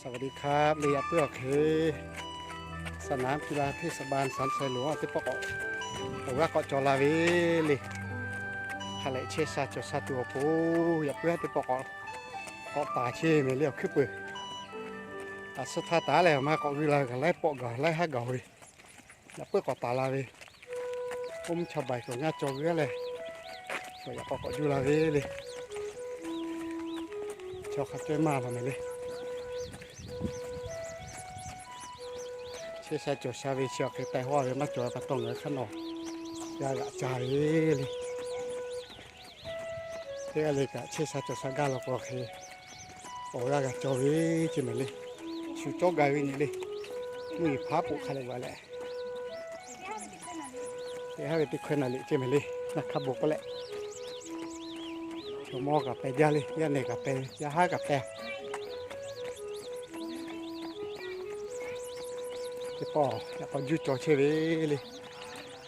สวัสดีครับ le, yaꞈ puiˉ awˬ hk'e สนามกีฬาเทศบาล สันทรายหลวง teˇ pawˆ k'awꞈ, awˬ g'aˇ k'awꞈ cawˬ la ve le. Hk'a lehꞈ chehˇ sha cawˬ sha tuˬ awˬ pon, yaꞈ puiˉ haˉ teˇ pawˆ k'awꞈ, k'awꞈ taˍ chehˇ ve le awˬ hkuiˉ peuˬ. Aˬ suh htaˇ taˍ leh maˇ k'awꞈ g'ui la ve kaꞈ laiˉ pawˆ gaˬ laiˉ haˉ gaˬ ve, yaꞈ puiˉ k'awꞈ taˍ la ve, oˇ mvuhˇ cha baiˬ k'awꞈ ngaˇ cawˬ g'uiˇ leh, yaꞈ k'awꞈ k'awꞈ juˇ la ve le. Chaw hk'a cawehˇ maˇ la mehˍ le. Chehˇ sha cawˬ sha ve chi awˬ hk'e taiˍ hawˇ ve maˇ cawˬ ve pa taw ngaˬ hui hk'aˇ nawˬ g'a g'aꞈ ca ve le. Teˇ g'aˇ le kaꞈ chehˇ sha cawˬ sha gaˇ la k'o hk'e, awˬ g'aˇ g'a cawˬ ve ceh mehˍ le. Shu cawˇ ga ve nyi le. Mvuhˇ yeˬ hpaˉ poꞈ hk'a leh g'a leh, teˇ haˉ ve teˇ hkawehˇ na liꞈ ceh mehˍ le. Naˬ hk'a bon k'oˆ leh, chaw mawˇ kaꞈ peh jaˇ le, yaˇ nehˬ kaꞈ peh, yaˇ haˉ kaꞈ peh. Teˇ pawˆ yaꞈ k'aw juˇ cawˬ chehˇ ve le.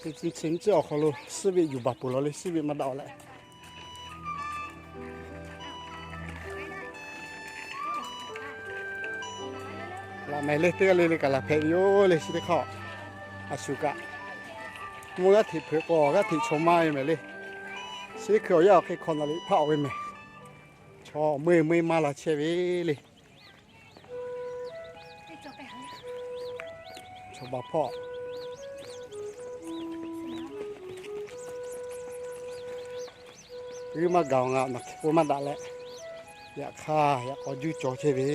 Chi nyiˇ chi awˬ hk'aw lo suhˉ ve yuˬ baˬ peuˬ law le, suhˉ ve maˇ daꞈ-oˬ leh. Laꞈ mehˍ le, teˇ g'aˇ le le kaꞈ laˬ hpehꞈ ve yoˬ le. Chi teˇ hk'aˇ, a shu kaꞈ, mvuhˇ g'aˇ hteꞈ hpeuꞈ k'o g'aˇ hteꞈ chaw maˇ ve mehˍ le. Chi hkui awˬ yanˇ awˬ hk'e hk'aw naˬ liꞈ hpaˆ-oˬ ve mehˍ. Chaw meuˇ meuˇ maˇ la chehˇ ve le. Chaw baˬ hpawˇ g'uiˇ maˇ gaˬ-oˬ, ngaˬ naˬ hk'e k'oˆ maˇ daꞈ leh, yaꞈ hk'aˇ yaꞈ k'aw juˇ cawˬ chehˇ ve,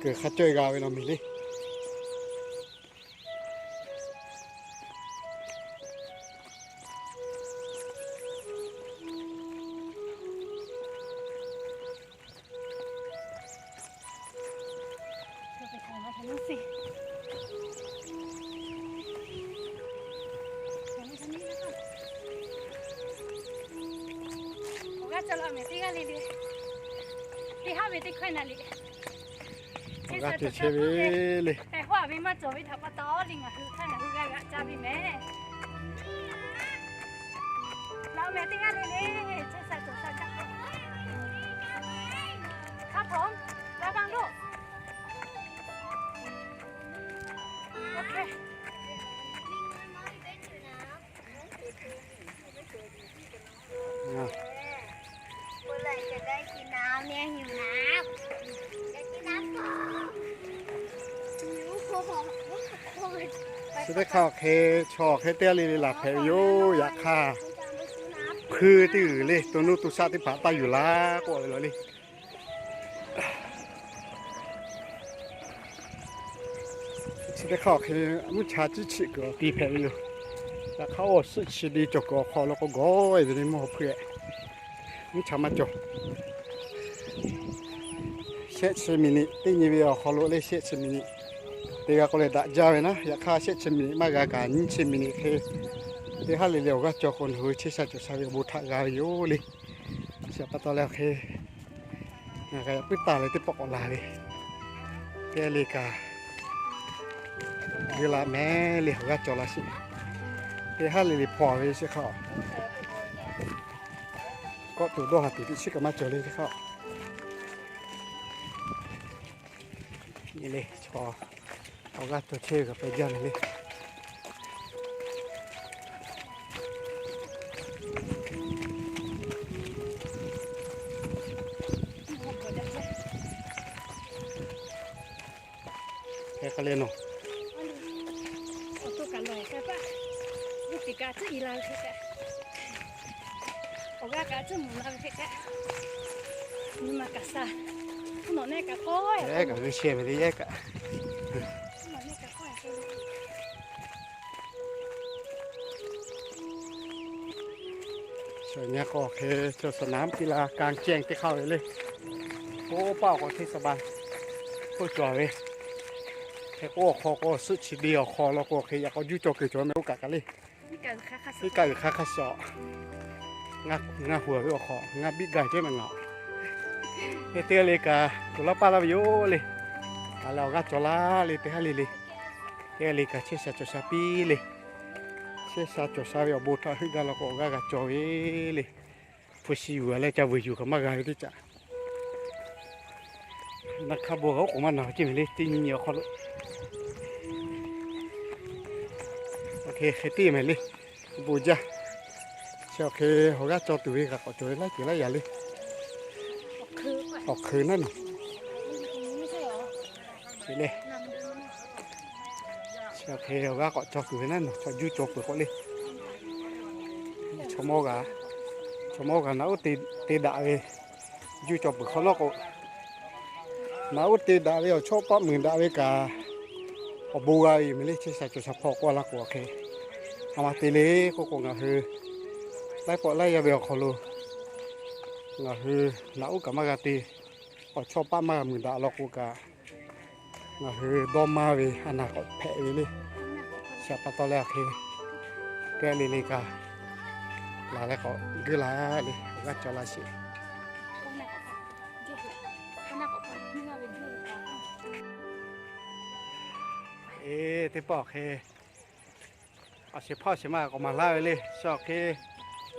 kuiˬ hk'a cawehˇ g'a ve law mehˍ le. Awˬ g'aˇ cawˬ la mehˍ teˇ g'aˇ le le. Teˇ haˉ ve teˇ hkawehˇ na liꞈ, awˬ g'aˇ cawˬ chehˇ ve le. Taiˍ hawˇ ve maˇ cawˬ ve htaꞈ pa taw le, ngaˬ hui hk'aˇ ngaˬ hui g'a g'aꞈ ca ve mehˍ. Laˬ mehˍ teˇ g'aˇ le le, chehˇ sha cawˬ sha kaꞈ. Hk'a hpaw, la gaˇ loˬ. Chi teˇ hk'aˇ awˬ hk'e chaw awˬ hk'e teˇ g'aˇ le le laˬ hpehꞈ ve yoˬ. Yaꞈ hk'aˇ, hkui teˇ g'uiˬ le to nuˇ to shaˆ teˇ hpaˍ taˇ yuˬ la k'oˆ ve law le. Chi teˇ hk'aˇ awˬ hk'e mvuhˇ cha ciˉ chiˆ kuiˬ awˬ ti hpehꞈ ve yoˬ. Yaꞈ hk'aˇ, oˇ suhˆ chi de cawˬ kuiˬ awˬ hk'aw lo k'o gawˬ-e ve le mvuhˇ hawˬ hpui-e. Mvuhˇ cha maˇ cawˬ. Shehˆ chi miˬ niꞈ teˇ nyi ve awˬ hk'aw lo le, shehˆ chi miˬ niꞈ te g'a k'oˆ leh daꞈ jaˇ ve naˉ. Yaꞈ hk'aˇ, shehˆ chi miˬ niꞈ maˇ g'a kaꞈ nyiˇ chi miˬ niꞈ hk'e, teˇ haˉ le le awˬ g'aˇ cawˬ k'o, nawˬ hui chehˇ sha cawˬ sha ve awˬ bon htaꞈ g'a ve yoˬ le. Chi pa taw leh awˬ hk'e, ngaˬ kaꞈ yaꞈ puiˉ taˍ leh teˇ pawˆ k'awꞈ laˬ ve, teˇ g'aˇ le kaꞈ g'uiˇ la mehˍ le, awˬ g'aˇ cawˬ la sheˍ. Teˇ haˉ le le hpaw ve chi hk'aˇ, kawˆ tuˬ dawˇ haˍ tuˬ teˇ chiˉ kaꞈ maˇ cawˬ le chi hk'aˇ. Nyi le, chaw awˬ g'aˇ cawˬ chehˇ ve kaꞈ peh jaˇ ve le. Hk'e k'ai leh nawˬ, awˬ to kaꞈ lawˬ-e hk'e paˆ, g'uˇ tiꞈ kaꞈ tcuhˉ i la ve hk'e kaꞈ, awˬ g'aˇ kaꞈ tcuhˉ mawˬ la ve hk'e kaꞈ, nyi ma kaꞈ sha, mvuhˇ nawˬ nehˆ kaꞈ kawˆ-e, kaꞈ g'uˇ sheh ve le yehˇ kaꞈ. Chaw nyi k'o hk'e, chaw สนามกีฬากลางแจ้ง teˇ hk'aˇ ve le. Oˇ paˆ awˬ hk'aw hteˇ sa ba k'oˆ cawˬ ve. Hk'e k'o awˬ hk'aw k'o suhˆ chi de awˬ hk'aw lo k'o hk'e yaꞈ k'aw juˇ cawˬ kuiˬ cawˬ mehˍ oˇ kaꞈ kaꞈ le. Iˉ kaˆ uiˍ hk'aˇ hk'aˇ suh, ngaˇ huˬ ve awˬ hk'aw ngaˇ biˆ gaˬ ceh mehˍ ngaˬ. Teˇ g'aˇ le kaꞈ kuˬ laˇ paˇ laˇ ve yoˬ le. Kaꞈ leh awˬ g'aˇ cawˬ la le teˇ haˉ le le. Teˇ g'aˇ le kaꞈ chehˇ sha cawˬ sha piˇ le. Chehˇ sha cawˬ sha ve awˬ bon htaꞈ heuˆ gaˇ la k'o awˬ g'aˇ g'a cawˬ ve le. Hpu shi yuˬ leh ca vuiˬ yuˬ kaꞈ maˇ g'a ve teˇ caꞈ. Na hk'a bon g'a oˉ k'oˍ maˇ nawˬ ceˇ mehˍ le, teˇ nyi nyi awˬ hk'aw lo. Hk'e teˇ mehˍ le, bon jaˇ. Chi awˬ hk'e awˬ g'aˇ caw tuˬ ve kaꞈ k'awꞈ cawˬ ve laiˉ ceuˬ laiˉ yaꞈ le. Awˬ hk'eun naˉ neˬ. Chi le. Chi awˬ hk'e awˬ g'aˇ k'awꞈ caw tuˬ ve naˉ neˬ, chaw juˇ caw peuˬ k'o le. Chaw mawˇ g'a, chaw mawˇ g'a naꞈ uˉ te daꞈ ve juˇ caw peuˬ hk'awꞈ nawˉ k'o, naꞈ uˉ te daꞈ ve awˬ chawˇ paˆ muiˬ daꞈ ve kaꞈ, awˬ bon g'a ve yoˬ mehˍ le. Chehˇ sha cawˬ sha hpawˇ k'oˆ laˇ k'o, awˬ hk'e a ma te le k'oˆ k'o, ngaˬ hui laiˉ pawˆ laiˉ yaˇ ve awˬ hk'aw lo ngaˬ hui naꞈ uˉ kaꞈ maˇ g'a te, awˬ chawˇ paˆ maˇ g'a muiˬ daꞈ law k'o kaꞈ, ngaˬ hui dawˇ maˇ ve a naˬ k'awꞈ hpehꞈ ve le. Chi pa taw leh awˬ hk'e teˇ g'aˇ le le kaꞈ, laˬ leh k'awꞈ guiˇ la le, awˬ g'aˇ caw laˇ sheˍ. Eˬ, teˇ pawˆ awˬ hk'e awˬ shehˍ hpawˇ shehˍ ma k'awꞈ maˍ laˇ ve le. Chi awˬ hk'e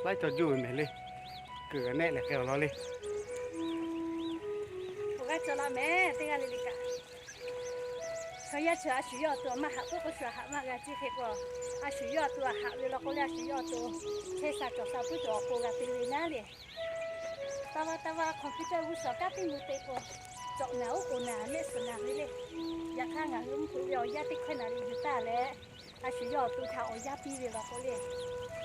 laiˉ cawˬ juˇ ve mehˍ le. Kuiˬ g'a nehˆ leh hk'e awˬ lawn le. Awˬ g'aˇ caw laˇ mehˍ, teˇ g'aˇ le le kaꞈ. Chaw yaˇ chi a shu yawˇ awˬ to maˇ haꞈ k'oˆ k'o, shu haꞈ maˇ g'a ceˇ hk'e k'o, a shu yawˇ awˬ to haꞈ ve law k'o le, a shu yawˇ awˬ to chehˇ sha cawˬ sha puiˉ cawˬ awˬ pon g'a te ve naˉ le. Taˇ vaˇ taˇ vaˇ computer g'uˇ suhˍ kanˉ teˇ mvuh te k'o, cawꞈ naˬ oˉ k'oˍ naˬ mehˆ suhˍ naˬ ve le. Yaꞈ hk'aˇ ngaˬ hui mvuhˇ hpeuꞈ ve awˬ yaˇ teˇ hkawehˇ naˬ le yuˬ taˍ leh, a shu yawˇ awˬ to htaꞈ awˬ yaˇ piˇ ve law k'o le.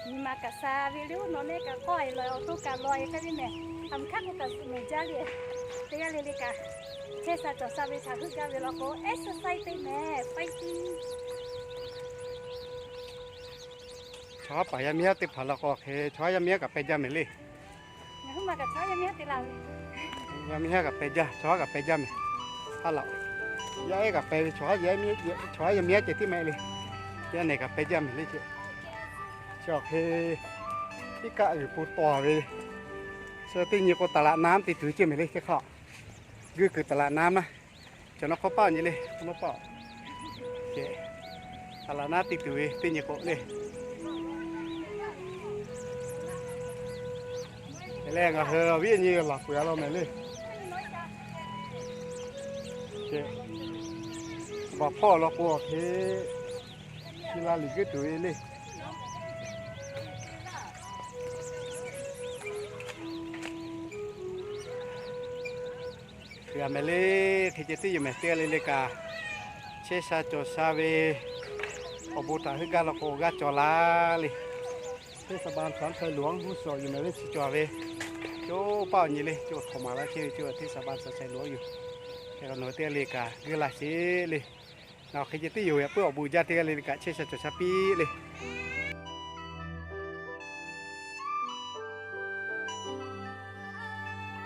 Nyi ma kaꞈ sha ve le, oˇ nawˬ leh kaꞈ kawˆ e lawˬ, awˬ to kaꞈ lawˬ e hk'e ve mehˍ. A mvuhˇ hk'aˇ k'o kaꞈ zuhꞈ mehˍ jaˇ le. Teˇ g'aˇ le le kaꞈ, chehˇ sha cawˬ sha ve htaꞈ heuˆ gaˇ ve law k'o, exercise teˇ mehˍ, fighting. Chaw haˉ paˍ yaˇ miˇ haˉ teˇ hpaˍ law k'o, hk'e chaw haˉ yaˇ miˇ haˉ kaꞈ peh jaˇ mehˍ le. Yaˇ miˇ haˉ kaꞈ peh jaˇ, chaw haˉ kaꞈ peh jaˇ mehˍ. Haˉ laꞈ, yaˇ ehˉ kaꞈ peh ve, chaw haˉ yaˇ miˇ haˉ ceh tiˉ mehˍ le. Yaˇ nehˬ kaꞈ peh jaˇ mehˍ le ce. Chi awˬ hk'e iˉ kaˆ g'uiˬ po tawˍ ve, chi teˇ nyi k'o ตลาดน้ำ te tuˬ ve ceh mehˍ le. Teˇ hk'aˇ guˇ kuiˬ ตลาดน้ำ naˉ, chaw nawˉ hk'awˇ paˆ nyi le, nawˉ paˆ. Taˍ laꞈ naˉ te tuˬ ve teˇ nyi k'o le. Lehˬ ngaˬ hui awˬ viˉ awˬ nyi laˬ peuˬ a law mehˍ le. Baˬ hpawˇ law k'o, awˬ hk'e chi la liꞈ guiˇ tuˬ ve le. Hk'e a mehˍ le, hk'e ceh tiˉ yoˬ mehˍ, teˇ g'aˇ le le kaꞈ chehˇ sha cawˬ sha ve awˬ bon htaꞈ heuˆ gaˇ law k'o, awˬ g'aˇ caw laˇ le. เทศบาลสามชัยหลวง g'uˇ suhˍ yoˬ mehˍ le, chi cawˬ ve. Coˇ paˆ awˬ nyi le, coˇ hk'awꞈ maˍ laˇ chehˇ ve coˇ เทศบาลสามชัยหลวง yoˬ. Hk'e k'o nawˬ hui teˇ g'aˇ le kaꞈ guiˇ laˇ sheˍ le. Ngaˬ awˬ hk'e ceh tiˉ yoˬ, yaꞈ puiˉ awˬ bon jaˇ, teˇ g'aˇ le le kaꞈ chehˇ sha cawˬ sha piˇ le.